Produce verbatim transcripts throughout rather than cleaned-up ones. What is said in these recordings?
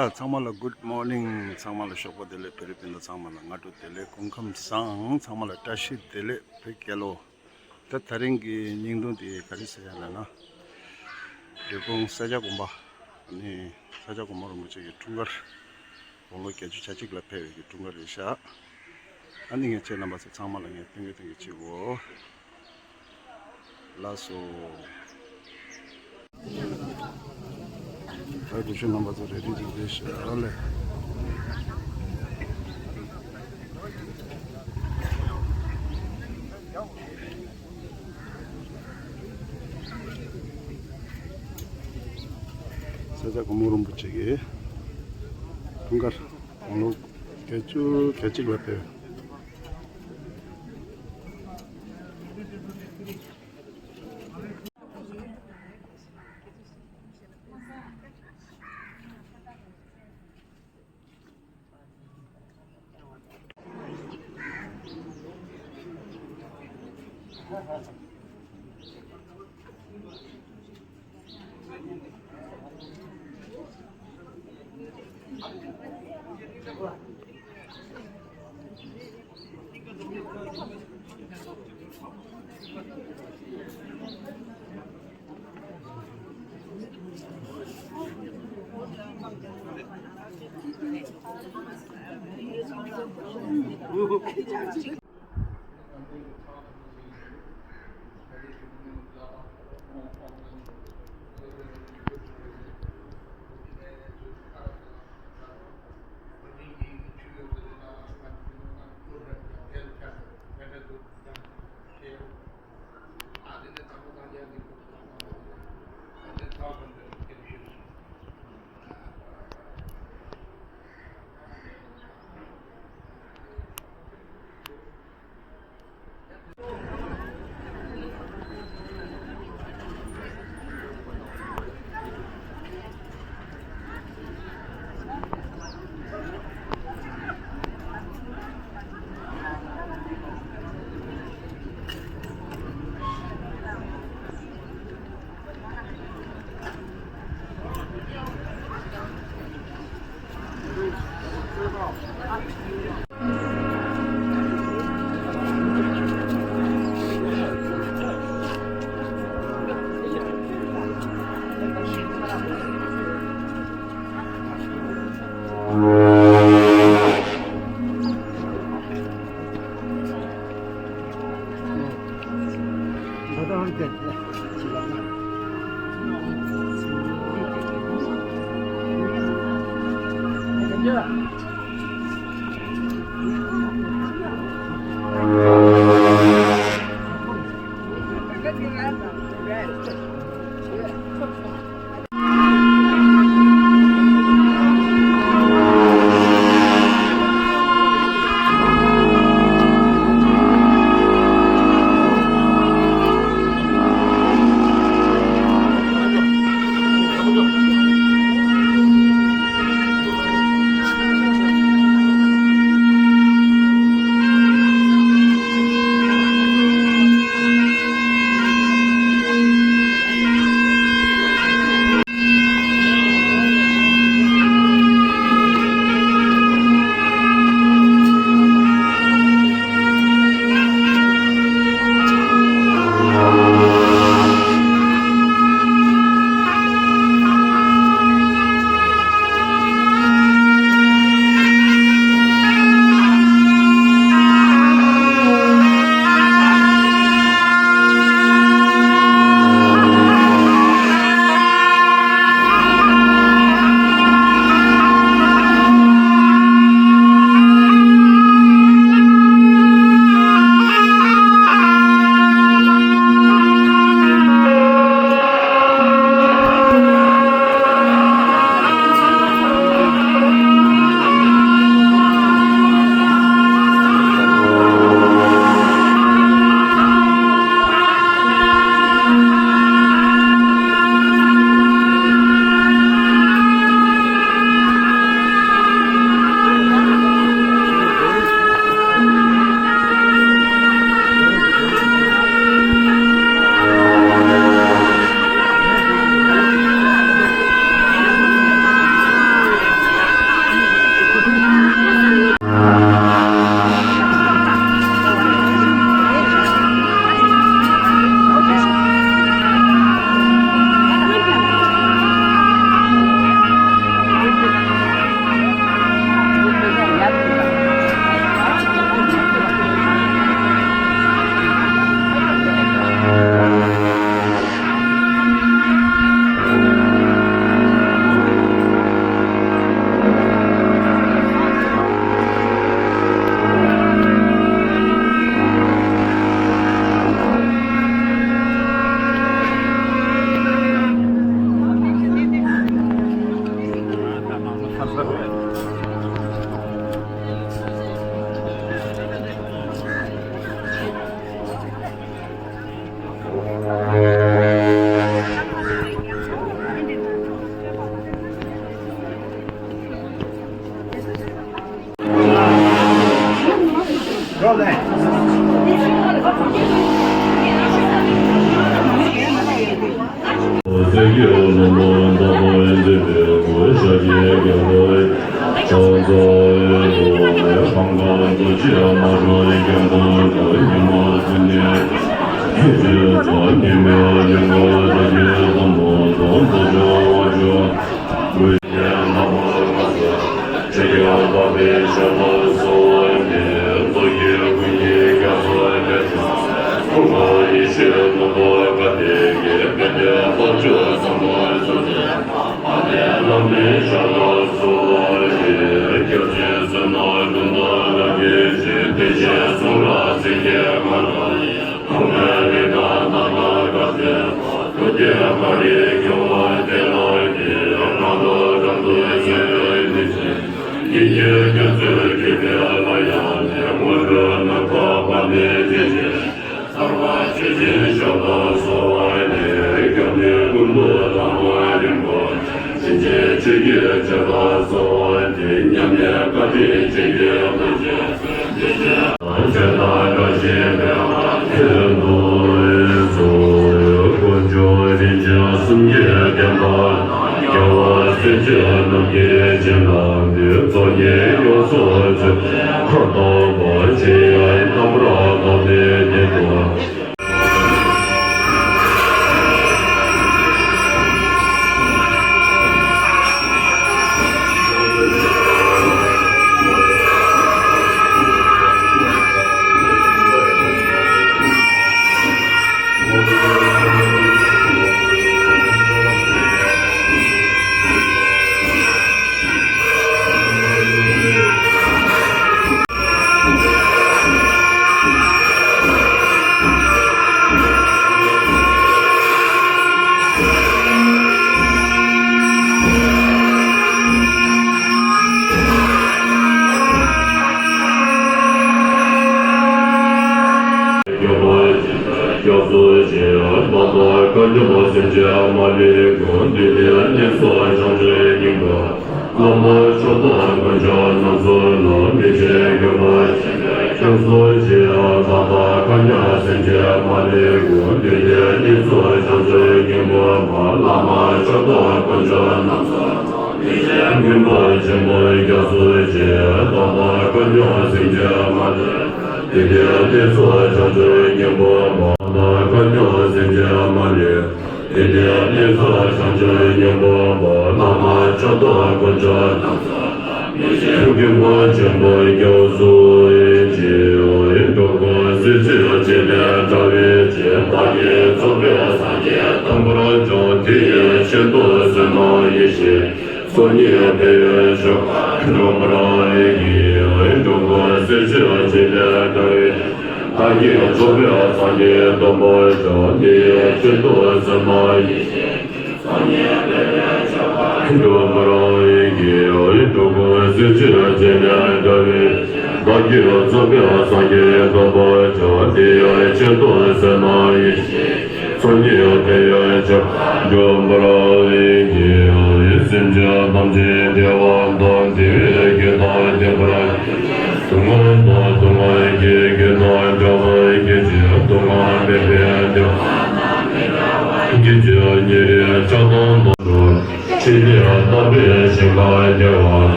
ཨ། ཚང་མ་ལ་good morning། ཚང་མ་ལ་ཞོགས་པ་བདེ་ལེགས། བོད་རིགས་སྤུན་ཟླ་ཚང་མ་ལ་སྔ་དྲོ་བདེ་ལེགས། སྐུ་ཁམས་བཟང་། ཚང་མ་ལ་བཀྲ་ཤིས་བདེ་ལེགས། བོད་རྒྱལ་ལོ། ད་དེ་རིང་གི་བརྙན་ཐུང་དེ་ག་རེ་ཟེར་ཡ་ལབ་ན། འབྲས་སྤུངས་ས་སྐྱ་དགོན་པ། ཨ་ནི་ས་སྐྱ་གོང་མ་རིན་པོ་ཆེ་གི་འཁྲུངས་སྐར། དགུང་ལོ་བརྒྱད་ཅུ་གྱ་གཅིག་ལ་ཕེབས་པའི་གི་འཁྲུངས་སྐར་རེད་ཤག་ཨ་ནི་ངས་ཁྱེད་རྣམ་པ་ཚོ་ཚང་མ་ལ་ངས་སྟོན་གི་སྟོན་གི་བྱེད་གོ། ལགས་སོ། ད་དེ་ཚོ་རྣམ་པ་ཚོ་རེ་རེ་རེ་རེ་ཞུ་ཨ་ལེ། ས་སྐྱ་གོང་མ་རིན་པོ་ཆེ་གི་འཁྲུངས་སྐར་དགུང་ལོ་བརྒྱད་ཅུ་གྱ་གཅིག་ལ་ཕེབས།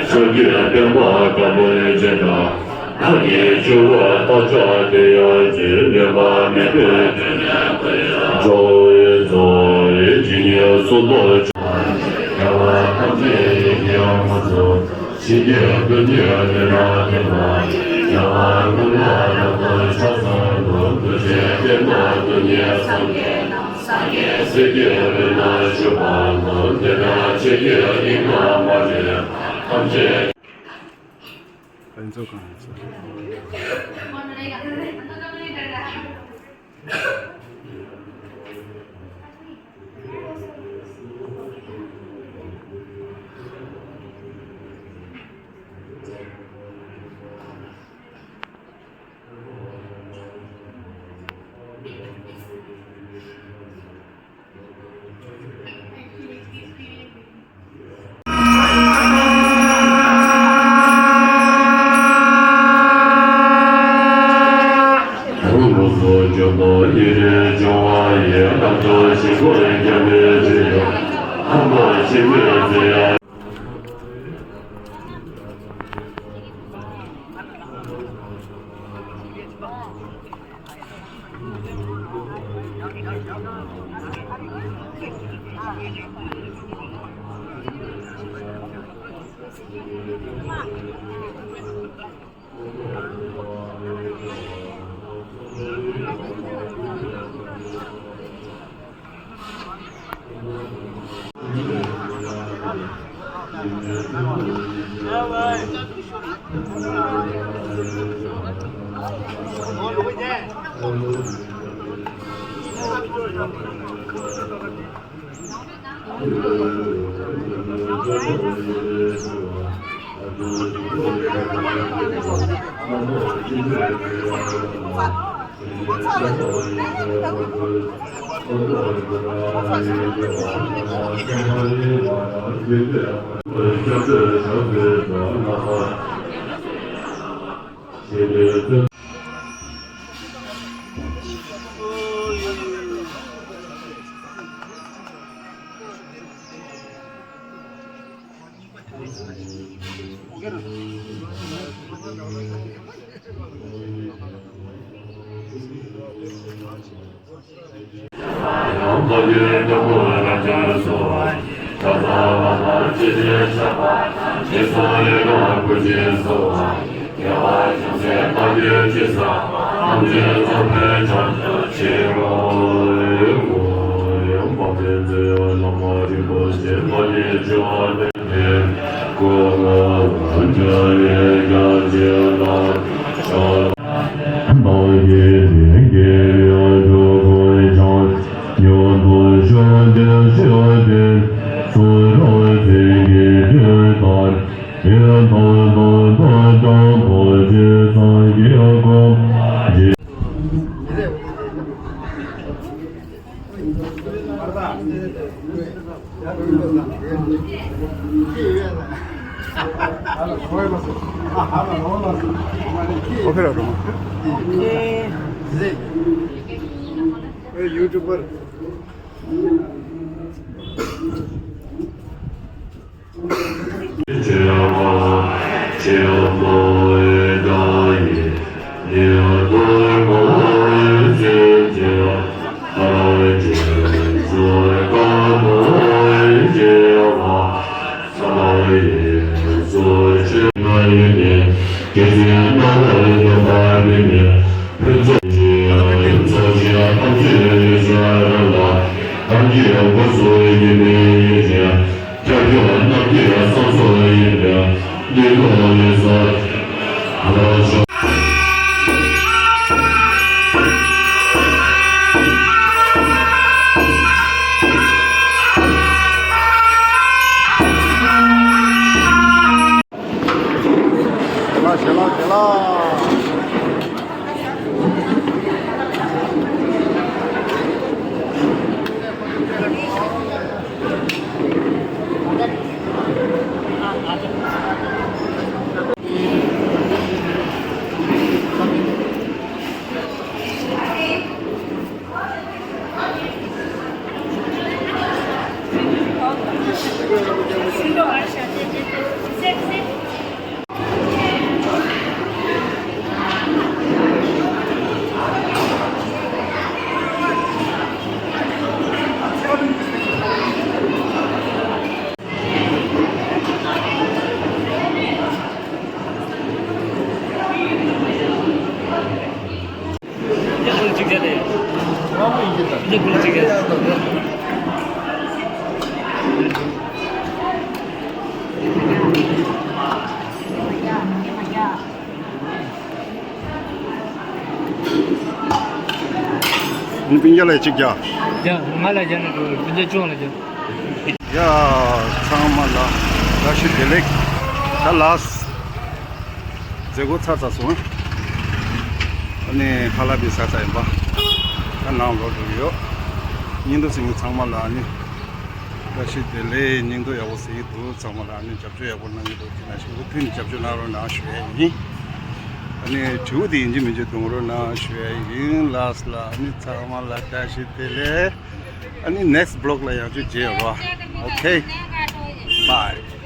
ཕྱོགས་ཀྱི་སྟོན་པ་དཀར་པོའི་རྗེས་འབྲང་། ཐབས་ཀྱི་ཆུ་བོ་རྟ་མཆོག་དེ་ཡང་ཅི། འདོད་པ་མེད་པའི་དོན་ལ་འགོད་ཡོད། འགྲོ་བའི་རྩ་བའི་ཇི་སྙེད་གསུང་རྟོགས་ཆོས། རྒྱལ་བ་ཐམས་ཅད་ཡིད་ཀྱི་དབང་ཕྱུག །ཞིང་གི་ཀུན་གྱི་བདེ་བ་ལྡན་པ། རྒྱལ་བ་ཀུན་ལ་རབ་ཏུ་ཕྱག་འཚལ་ལོ། གདུལ་བྱའི་དཔུང་གཉེན་སངས་རྒྱས་རྣམས། སངས་རྒྱས་སྲས་ཀྱི་དབུས་ན་བཞུགས་པ་ལོ། དེ་ལྟར་ཆོས་ཀྱི་དབྱིངས་རྣམ་པར་རྒྱལ། ཐམས་ཅད། ཕན་ཚུན་གང་ཡིན་ཟེར། ཨོ་ཁེ་ར་རོ། ཨོ་ཁེ། ཨེ་ཡུ་ཊུབ་པར། ཨ་ནི་སྤུན་ཀྱག་ལ་གཅིག་རྒྱག་ཡ། ང་ལ་རྒྱག་ན་འགྲོ། སྤུན་ཀྱག་ཅུང་ལ་རྒྱག་ཡ། ཚང་མ་ལ་བཀྲ་ཤིས་བདེ་ལེགས། ད་ལགས། མཛད་སྒོ་ཚར་ཚར་སོང་། ཨ་ནི་ཁ་ལག་པའི་ཟ་ས་ཡིན་པ། ད་ནང་ལོག་འགྲོ་གི་ཡོད། སྙིང་སྟོབས་ཟིན་གྱི་ཚང་མ་ལ་ཨ་ནི་བཀྲ་ཤིས་བདེ་ལེགས། སྙིང་སྟོབས་ཡག་པོ་ཟིན་གྱི་འདུག་ཚང་མ་ལ་ཨ་ནི་རྒྱབ་སྐྱོར་ཡག་པོ་གནང་གི་འདུག་དེ་ནང་བཞིན་མུ་མཐུད་ནས་རྒྱབ་སྐྱོར་གནང་རོགས་གནང་ཞུ་ཡ་ཡིན། ཨ་ནི་དྲི་བ་དེ་ཡིན་གཅིག་མིན་གཅིག་གཏོང་རོགས་གནང་ཞུ་ཡ་ཡིན། ལགས་ལ་ཨ་ནི་ཚང་མ་ལ་བཀྲ་ཤིས་བདེ་ལེགས། ཨ་ནི་next vlog ལ་ཡང་བསྐྱར་མཇལ་ཡོང་རོགས། Okay, bye.